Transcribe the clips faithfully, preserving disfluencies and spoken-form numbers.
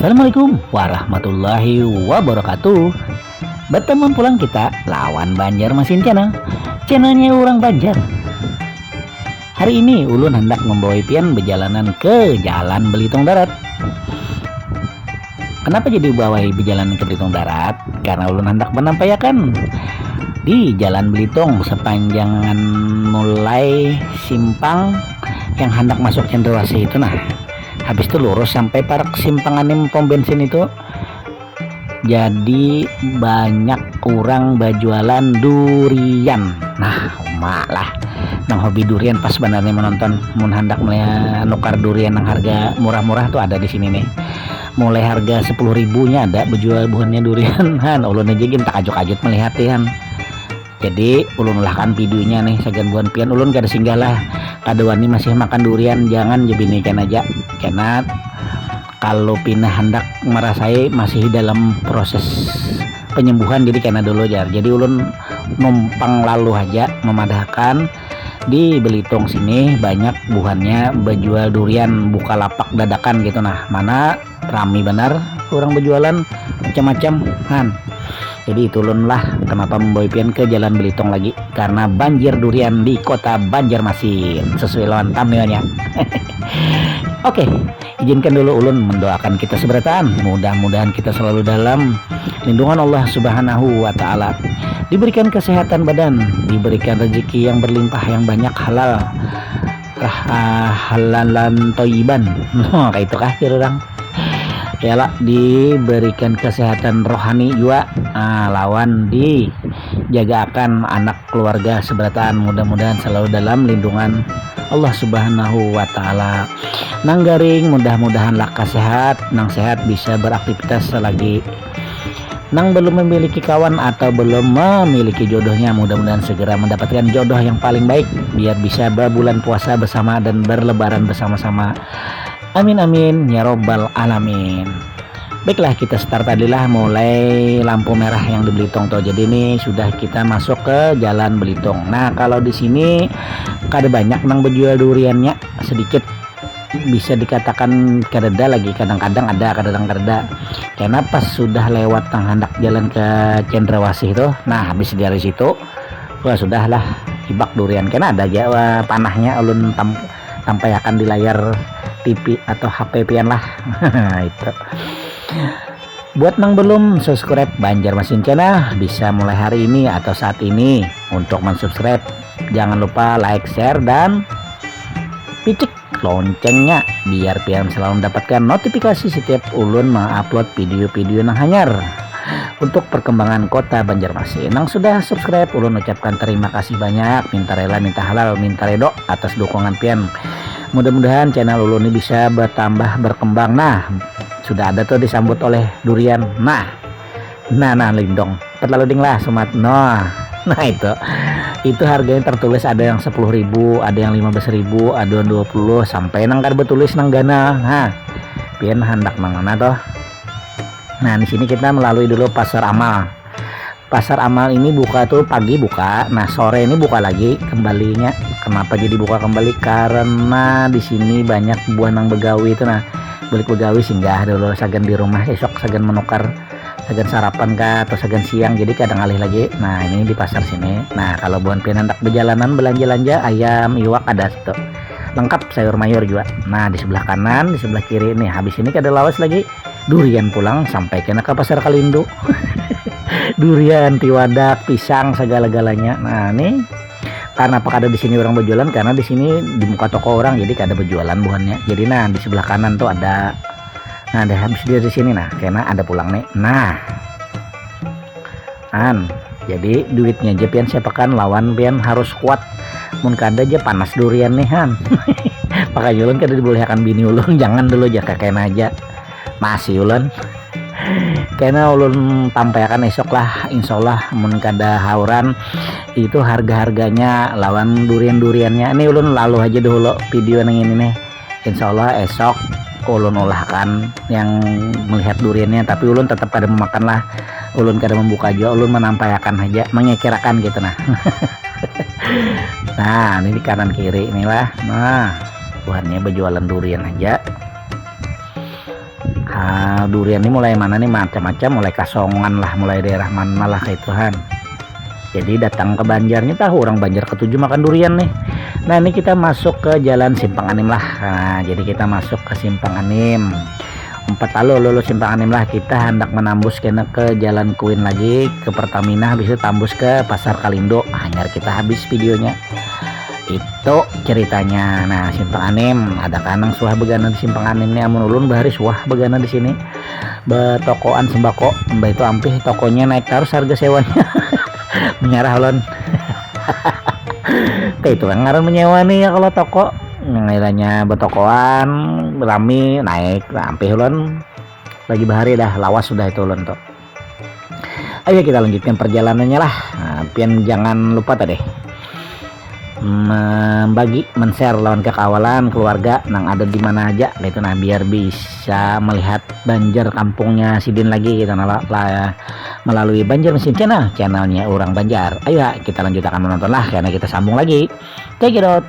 Assalamualaikum warahmatullahi wabarakatuh. Bertemu pulang kita lawan Banjar Masin Channel. Channelnya orang Banjar. Hari ini ulun hendak membawa pian berjalanan ke Jalan Belitung Darat. Kenapa jadi bawa berjalan ke Belitung Darat? Karena ulun hendak menampaikan di Jalan Belitung sepanjangan mulai simpang yang hendak masuk Cendrawasih itu nah. Habis itu lurus sampai parak simpang anim pom bensin itu. Jadi banyak orang berjualan durian. Nah, uma lah. Nang hobi durian pas banarnya menonton. Mun hendak melihat nukar durian yang harga murah-murah tuh ada di sini nih. Mulai harga sepuluh ribunya ada berjual buhannya durian. Han, ulun aja gin tak ajut-ajut melihat ya. Jadi ulun ulahkan videonya nih sagan buhan pian ulun kada singgah lah. Kada wani masih makan durian, jangan jebinikan aja. Karena kalau pina hendak merasai masih dalam proses penyembuhan jadi kena dulu jar. Jadi ulun numpang lalu aja memadahkan di Belitung sini banyak buhannya berjual durian buka lapak dadakan gitu nah. Mana rami benar orang berjualan macam-macam han. Jadi itu ulun lah kenapa membawa pian ke Jalan Belitung lagi karena banjir durian di kota Banjarmasin sesuai lawan thumbnailnya. Oke, izinkan dulu ulun mendoakan kita seberataan. Mudah-mudahan kita selalu dalam lindungan Allah Subhanahu wa Ta'ala. Diberikan kesehatan badan, diberikan rezeki yang berlimpah, yang banyak, halal, rah, ah, halalan toyiban. Nah, kayak itu kah kira orang. Ya lah, diberikan kesehatan rohani juga, ah, lawan dijagakan anak keluarga seberataan. Mudah-mudahan selalu dalam lindungan Allah Subhanahu wa Ta'ala. Nang garing, mudah-mudahan laka sehat, nang sehat bisa beraktivitas selagi. Nang belum memiliki kawan atau belum memiliki jodohnya, mudah-mudahan segera mendapatkan jodoh yang paling baik biar bisa berbulan puasa bersama dan berlebaran bersama-sama. Amin amin ya robbal alamin. Baiklah kita start tadi lah mulai lampu merah yang di Belitung tuh. Jadi ini sudah kita masuk ke jalan Belitung. Nah kalau di sini kada banyak nang berjual duriannya sedikit bisa dikatakan kadada lagi kadang-kadang ada kadang-kadang kadada karena pas sudah lewat nang handak jalan ke Cendrawasih tuh nah habis dari situ wah sudah lah ibak durian kena ada aja wah, panahnya ulun tam tampaiakan di layar T V atau H P pian lah itu buat nang belum subscribe Banjarmasin Channel bisa mulai hari ini atau saat ini untuk mensubscribe jangan lupa like share dan picik loncengnya biar pian selalu mendapatkan notifikasi setiap ulun mengupload video-video nang hanyar untuk perkembangan kota Banjarmasin. Nang sudah subscribe ulun ucapkan terima kasih banyak, minta rela, minta halal, minta redo atas dukungan pian. Mudah-mudahan channel ulun ini bisa bertambah berkembang. Nah, sudah ada tuh disambut oleh durian. Nah, nah nah lindong. Terlalu ding lah sumat. Nah, nah itu. Itu harganya tertulis ada yang sepuluh ribu, ada yang lima belas ribu, ada yang dua puluh sampai nang kada betulis nang ganal. Nah, pian handak nang mana tuh? Nah, di sini kita melalui dulu pasar amal. Pasar amal ini buka tuh pagi buka, nah sore ini buka lagi kembalinya. Kenapa jadi buka kembali? Karena di sini banyak buah nang begawi itu nah. Balik begawi singgah dulu sagan di rumah esok sagan menukar sagan sarapan kah atau sagan siang jadi kadang alih lagi. Nah ini di pasar sini. Nah kalau buhan pian hendak berjalanan belanja-belanja ayam iwak ada situ. Lengkap sayur mayur juga. Nah di sebelah kanan, di sebelah kiri nih habis ini kada lawas lagi durian pulang sampai kena ke pasar Kalindo. Durian, tiwadak, pisang segala-galanya. Nah, ini karena apa kada di sini orang berjualan karena di sini di muka toko orang jadi kada berjualan buhannya. Jadi nah di sebelah kanan tuh ada nah ada habis dia di sini nah kena ada pulang nih. Nah. An, jadi duitnya aja pian siapakan lawan pian harus kuat. Mun kada aja panas durian nih han. Makanya ulun kada dibolehakan bini ulun, jangan dulu ja, kena aja masih ulun. Kena ulun tampaiakan esok lah, insyaallah mun kada hauran itu harga-harganya lawan durian-duriannya. Ini ulun lalu aja dulu video nang ini nih. Insyaallah esok ulun ulahkan yang melihat duriannya, tapi ulun tetap kada memakan lah. Ulun kada membuka juga, ulun menampaiakan aja, mengekerakan gitu nah. Nah, ini di kanan kiri inilah. Nah, buhannya berjualan durian aja. Ah, durian ini mulai mana nih, macam-macam, mulai Kasongan lah, mulai daerah mana lah kayak itu han. Jadi datang ke Banjar nih, tahu orang Banjar ketujuh makan durian nih. Nah, ini kita masuk ke jalan Simpang Anim lah. Nah, jadi kita masuk ke Simpang Anim. Empat lalu lulus Simpang Anim lah, kita hendak menambus kena ke jalan Kuin lagi, ke Pertamina, habis itu tambus ke Pasar Kalindo. Hanyar kita habis videonya. Itu ceritanya. Nah, Simpang Anim, ada kanang suah begana di Simpang Anim nih, amun ulun bahari suah begana di sini. Betokoan sembako, mbah itu ampih tokonya naik terus harga sewanya. Menyerah ulun. Kayak itu kan ngaran menyewa nih ya kalau toko. Yang akhirnya betokoan, rami, naik, ampih ulun. Lagi bahari dah, lawas sudah itu ulun tuh. Ayo kita lanjutkan perjalanannya lah. Nah, pian jangan lupa tadi membagi, men-share lawan kekawalan, keluarga nang ada di mana aja gitu nah, biar bisa melihat Banjar kampungnya sidin lagi gitu nah, la- la- melalui Banjar Mesin Channel, channelnya orang Banjar. Ayo kita lanjutakan menonton lah, karena kita sambung lagi. Check it out.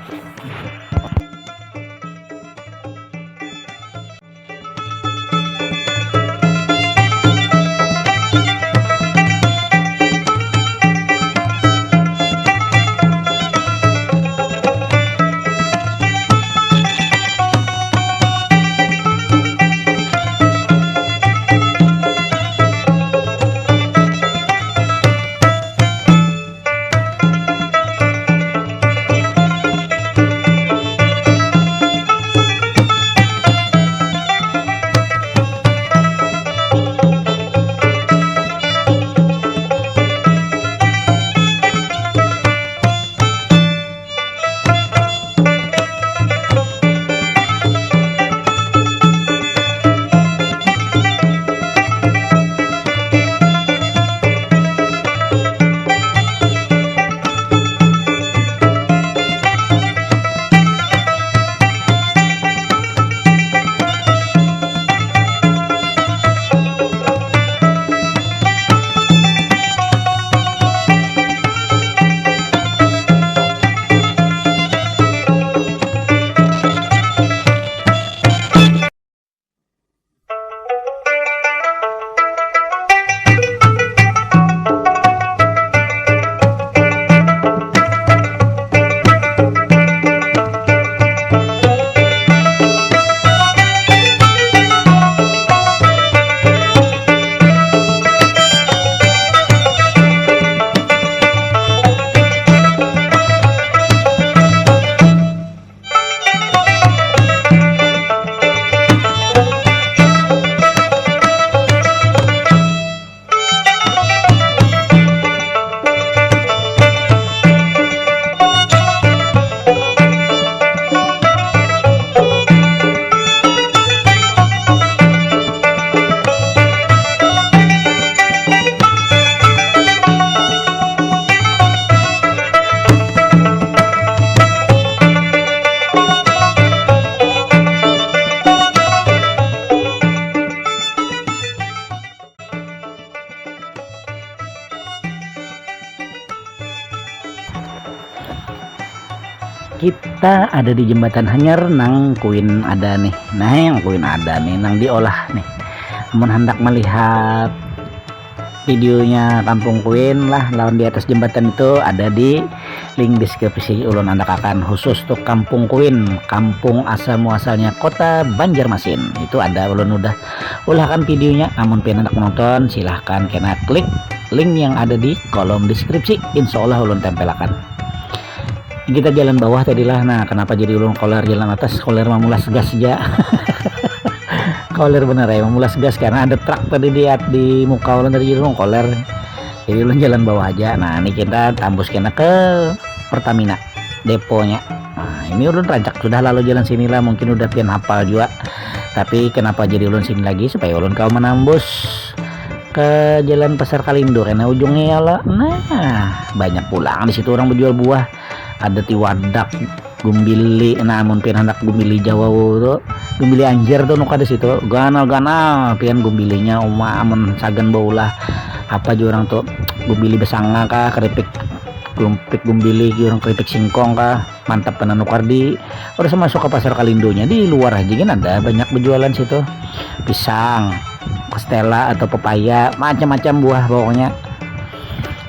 Kita ada di Jembatan Hanyar nang kuin ada nih. Nah, yang kuin ada nih, nang diolah nih. Amun hendak melihat videonya Kampung Kuin lah, lawan di atas jembatan itu ada di link deskripsi ulun andakakan khusus tuh Kampung Kuin, kampung asal muasalnya kota Banjarmasin. Itu ada ulun udah ulahkan videonya. Amun pian hendak menonton, silahkan kena klik link yang ada di kolom deskripsi. Insya Allah ulun tempelakan. Kita jalan bawah tadi lah. Nah, kenapa jadi ulun koler jalan atas, koler mamulas gas aja. Koler bener ya, mamulas gas karena ada truk tadi di di muka ulun tadi, jadi ulun koler. Jadi ulun jalan bawah aja. Nah, ini kita tambus kena ke Pertamina deponya. Nah, Ini ulun rancak sudah lalu jalan sini lah, mungkin udah pian hafal jua. Tapi kenapa jadi ulun sini lagi, supaya ulun kawa menambus ke jalan Pasar Kalindo karena ujungnya ya lah. Nah, banyak pulang di situ orang berjual buah. Ada tiwadak, gumbili. Nah, amun pian handak gumbili Jawa tu, gumbili Anjir tu nukar di situ. Ganal-ganal pian gumbilinya, uma amun sagan baulah apa jua orang tu, gumbili besanga kah, keripik, keripik gumbili, orang keripik singkong kah, mantap kena nukar di. Udah masuk ke Pasar Kalindonya, di luar aja kan ada banyak berjualan situ, pisang, kastela atau pepaya, macam-macam buah pokoknya.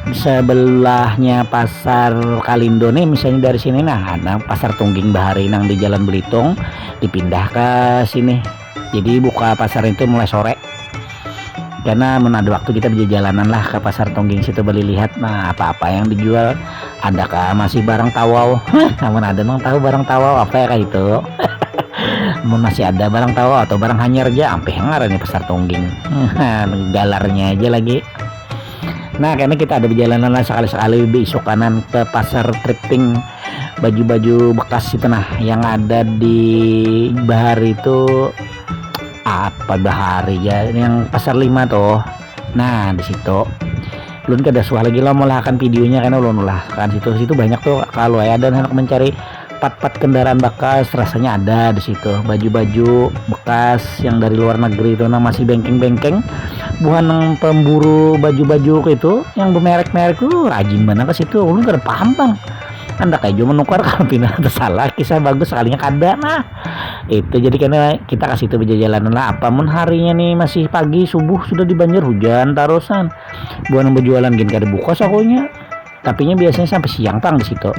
Sebelahnya Pasar Kalindo nih, misalnya dari sini, nah, ada Pasar Tungging bahari nang di Jalan Belitung, dipindah ke sini. Jadi buka pasar itu mulai sore. Karena mun ada waktu kita berjalanan lah ke Pasar Tungging situ, beli lihat, nah, apa-apa yang dijual. Adakah masih barang tawau? Amun ada nang tahu barang tawau apa ya kayak itu. Mun masih ada barang tawau atau barang hanyar aja, ampih ngarannya Pasar Tungging. Galarnya aja lagi. Nah, karena kita ada perjalanan lah, sekali-sekali beisukanan ke Pasar Thrifting, baju-baju bekas itu, nah, yang ada di bahari itu. Apa bahari ya, yang Pasar Lima tuh. Nah, di situ ulun kada suah lagi lah melahakan videonya karena ulun ulahkan situ. Situ banyak tuh, kalau ada anak mencari part-part kendaraan bekas, rasanya ada di situ. Baju-baju bekas yang dari luar negeri itu, nah, masih bengkeng-bengkeng. Buhan yang pemburu baju-baju itu, yang bermerek-merek tuh rajin banget ke situ. Ulun kada paham, Bang. Anda kayak juga menukar kalau pindah, salah kisah, bagus sekalinya kada, nah. Itu jadi karena kita kasih itu berjalan lah. Apa mun harinya nih masih pagi, subuh sudah dibanjir, hujan tarusan. Buhan yang berjualan gin kada buka sakunya. Tapinya biasanya sampai siang pang di situ.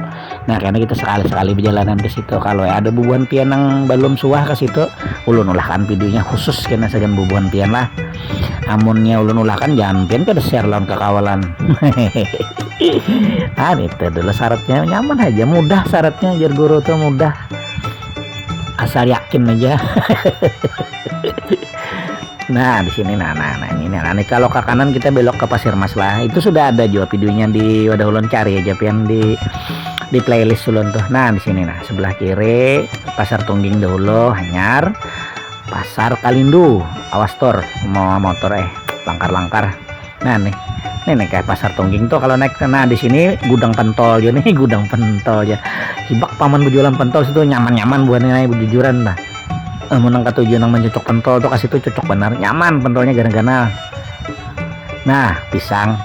Nah, karena kita sekali-sekali perjalanan ke situ, kalau ada bubuhan pian yang belum suah ke situ, ulun ulahkan videonya khusus kena sagan bubuhan pian lah. Amunnya ulun ulahkan, jangan pian kada share lawan kakawalan. Ah, itu dulu syaratnya, nyaman aja, mudah syaratnya, jar guru tuh mudah. Asal yakin aja. Nah, di sini, nah, nah, nah, ini, nah, nih, kalau ke kanan kita belok ke Pasir Mas lah. Itu sudah ada juga videonya di wadah ulun, cari aja pian di, di playlist ulun tuh. Nah, di sini, nah, sebelah kiri Pasar Tungging dahulu, hanyar Pasar Kalindo. Awas, Tur, mau motor, eh, langkar-langkar. Nah, nih. Nih, nih, kayak Pasar Tungging tuh kalau naik, nah, di sini gudang pentol aja nih, gudang pentol aja. Hibak paman berjualan pentol situ, nyaman-nyaman buahnya, bujujuran lah. Eh, mun nang katuju nang mencocok pentol tuh, kasih tuh cocok benar, nyaman pentolnya, ganal-ganal. Nah, pisang.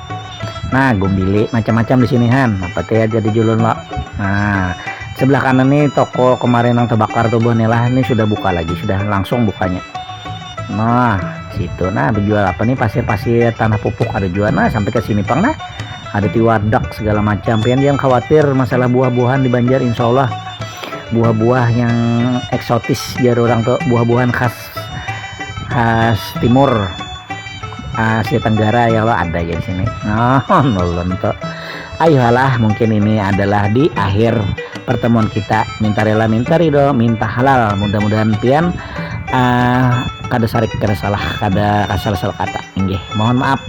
Nah, gumbili, macam-macam di sini, han. Apa teh, jadi julun lo. Nah, sebelah kanan nih toko kemarin yang terbakar tuh, buah, nih lah, ini sudah buka lagi, sudah langsung bukanya. Nah, situ, nah, berjual apa nih, pasir-pasir, tanah pupuk ada juga, nah, sampai ke sini pang, nah. Ada tiwadak segala macam. Pian jangan khawatir masalah buah-buahan di Banjar, insya Allah. Buah-buah yang eksotis, jar orang tuh, buah-buahan khas, khas timur, Asia Tenggara ya lo, ada ya di sini. Nah, ulun tuh. Ayolah, mungkin ini adalah di akhir pertemuan kita. Minta rela, minta ridho, minta halal. Mudah-mudahan pian, ah, kada sarik, kada salah, kada kasar salah kata. Inggih, mohon maaf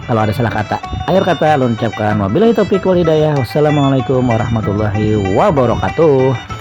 kalau ada salah kata. Akhir kata, ulun ucapkan wabillahi taufiq wal hidayah. Wassalamualaikum warahmatullahi wabarakatuh.